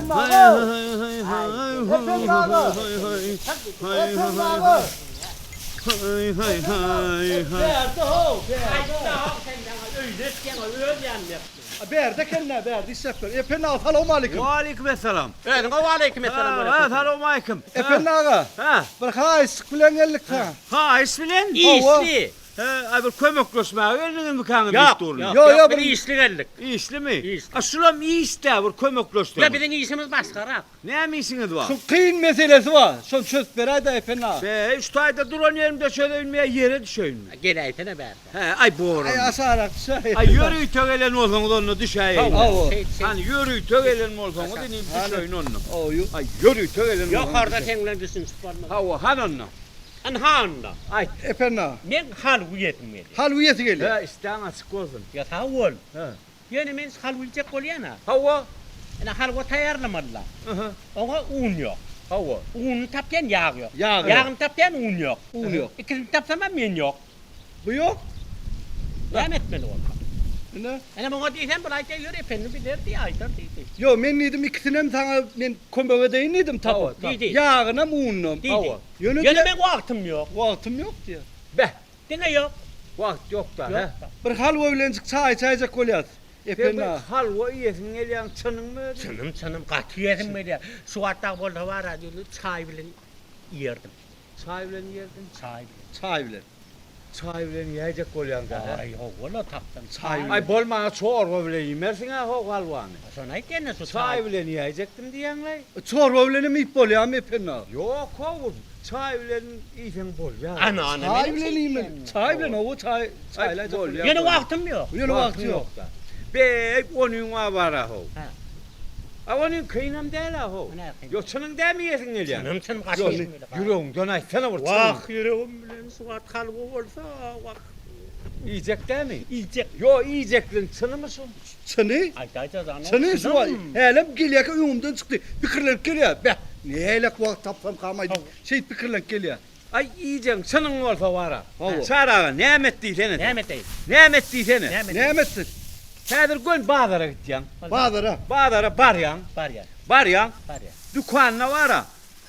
Ependi aga! Ependi aga! Ependi aga! Bärde how, bärde. Aýtda how sen maňa öýde etýäň öz ýanynda etme. Bärde eken-dä, bärde işläp ýör. Ependi aga, salowmaleýkim. Waleýkim essalam. Özüňe waleýkim essalam Ha, salowmaleýkim. Ependi aga, Ha. bir haýyşjyk bilen geldik saňa. Haýyş bilen? Işli. He, aý bir kömekleşmäge geldiňizmikaňyz Ýok, diýip durun. ýok, Ýok, ýok, ýok, biz bir- işli geldik. Işlimi? Işli. A şulam iş-dä, bir kömekleşseňiz. Ýa biziň işimiz başgarak. Näme işiňiz bar? Şu kyn meselesi bar. Şony çözüp beräý-dä Ependi aga. Be, şu taýda duran ýerimde çözeýinmi ýa ýere düşeýinmi? Geläýsene bärde. He, aý bor Aý onda. aşarak düşäý. Aý ýörite gelen bolsaňyz onda düşäýeýin. Hawa. Şeýt, şeýt. Hany ýörite gelen bolsaňyz inim düşeýin onda. Hawa. Aý ýörite gelen bolsaňyz. Ýokarda seň bilen düşünişip bolmaz. Hawa, hany onda. Ynha onda. Aýt. Ependi aga. Meň halwy iýesim gelýär. Halwy iýesi gelýär. He, işdäň açyk bolsun. Ýa sag bol. He. Ýöne men halwa iýjek bolýan-a. Hawa. Ine halwa taýýarlamaly-la. Yhy. Oňa un ýok. Hawa. Ununy tapýan ýag ýok. Ýag ýok. Ýagyny tapýan un ýok. Un ýok. Ikisini tapsamam men ýok. Bu ýok. Näme etmeli bolsa? Ine. Ine muňa diýsem bul aýtýar ýör Ependi biler diý aýdar diýdi. Ýok men diýdim ikisinem saňa men kömek edeýin diýdim tapyp. Diýdi. Ýagynam ununam. Diýdi. Ýöne Ýöne meň wagtym ýok. Wagtym ýok diýýär. Beh. Diňe ýok. Wagt ýok-da, hä? Ýok-da. Bir halwa bilenjik çaý içäýjek bolýas. Sen Ependi bir aga. halwa iýesiň gelýäň çynyňmy özi? Çynym çynym gaty iýesim gelýär. Şu wagt dagy bolsa bar-a çaý bilen iýerdim. Çaý bilen iýerdiň? Çaý bilen. Çaý bilen. Çaý bilen iýäýjek bolýaň-da, hä? Aý, hawa-la, tapsam çaý bilen. Aý, bolmanda çorba bilen iýmersiň-ä ho halwany. Şony aýtýan-da, şu çaý bilen iýäýjekdim diýýäň-leý. Çorba bilenem iýip bolýarmy, Ependi aga? Ýok, how, çaý bilen iýseň bolýar. Ana, ana, Çaý menem bilen şeýdýän. iýmeli. Çaý bilen, hawa, çaý, çaýlaýjak bolýar. Ýöne wagtym ýok. Ýöne wagty ýok. Be, onyň-a bar-a, how. Hä. A onyň kynam däl-ä how. Ýok, çynyň dälmi iýesiň gelýän? Çynym, çynym, gaty iýesim gelýär. Ýüregiňden aýtsana bir çynyňy. Wah, ýüregim bilen şu wagt halwa bolsa, wah. Iýjek dälmi? Iýjek. Ýok, iýjekligiň çynymy şu? Çyny? Aýdaýda zan. Çyny şu wagt, hälem gelýärkä öňümden çykdy. Pikirlenip gelýär. Beh, nähilek wagt tapsamkam-aý diýip, şeýdip pikirlenip gelýär. Aý, iýjegiň çynyň bolsa bar-a. Hawa. Çary aga, näme et diýsene sen. Näme edeýin? Näme et diýsene. Näme edeýin? Näme etsin? Häzir göni bazara gitýäň. Bazara. Bazara barýaň. Barýan. Barýaň. Barýan. Dükanda bar-a,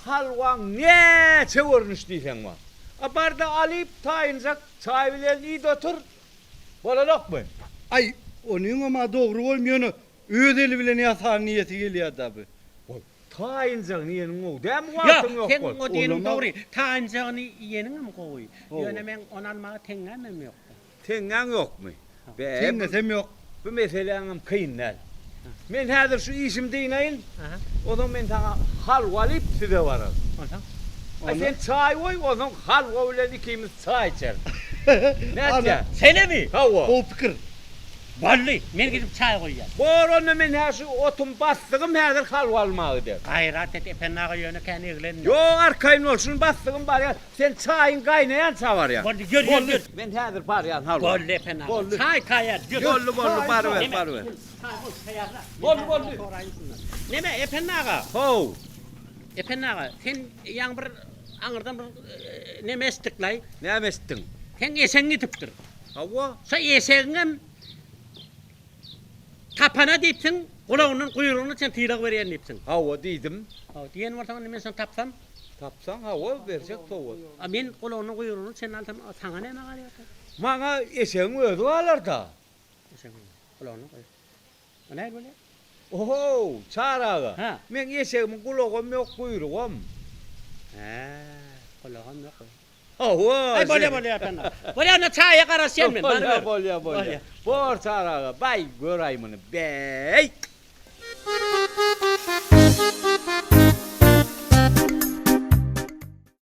halwaň näçe görnüş diýseň bar. A bar-da alyp, taýynjak çaý bilen iý-de otur. Bolanokmy? Aý, onyňam-a dogry bolm, ýöne öz eli bilen ýasan niýeti gelýär-dä bu. Goý, Taýynjagyny iýeniň gowy dälmi Ýok, wagtyň ýok seň bolsa. o diýeniň Olamaz. dogry. Taýynjagyny iýeniňem gowy. Gowy. Ýöne meň ony almaga teňňämem ýok-da. Teňňäň ýokmy? Be, bu, Teňňesem ýok. bu meseläňem kyn däl. Men häzir şu işimi dynaýyn, Aha. onsoň men saňa halwa alyp size bararyn. Onsoň? Aý, sen çaý goý, onsoň halwa bilen ikimiz çaý içeris. Nätýä? Şeýlemi? Hawa. Gowy pikir. Boldy, men gidip çaý goýýan. Bor onda men hä şu otum basdygym häzir halwa almaga giderin. Gaýrat et Ependi aga ýöne kän eglenme. Ýok arkaýyn bol şuny basdygym barýan sen çaýyň gaýnaýança barýan. Boldy ýör ýör ýör. Men häzir barýan halwa. Boldy Ependi aga. Boldy. Çaý taýýar ýör. Boldy boldy baryber baryber. Çaý goý taýýarla. Boldy boldy. Neme Ependi aga. How. Ependi aga sen ýaňy bir aňyrdan bir neme eşitdiklaý. Näme eşitdiň? Seň eşegiň ýitipdir. Hawa. Şo eşegiňem tapana diýipsiň, gulagyndan guýrugyna çen sylag berýän diýipsiň. Hawa diýdim. Hawa, diýen bolsaň indi men şony tapsam? Tapsaň hawa, berjek sowgat. A men gulagyndan guýrugyna çen alsam, saňa näme galýarka? Maňa eşegiň özi galar-da. Eşegiň özi, gulagyndan guýrugyna. O nähili bolýar? Ohow, Çary aga, Hä. meň eşegimiň gulagam ýok, guýrugam. Hä, gulagam ýok. Hawa. Aý bolýa bolýa Ependi. Bolýa onda çaýa garaşýan men. Bolýa bolýa bolýa. Bor Çary aga, baý göräý muny. Beý.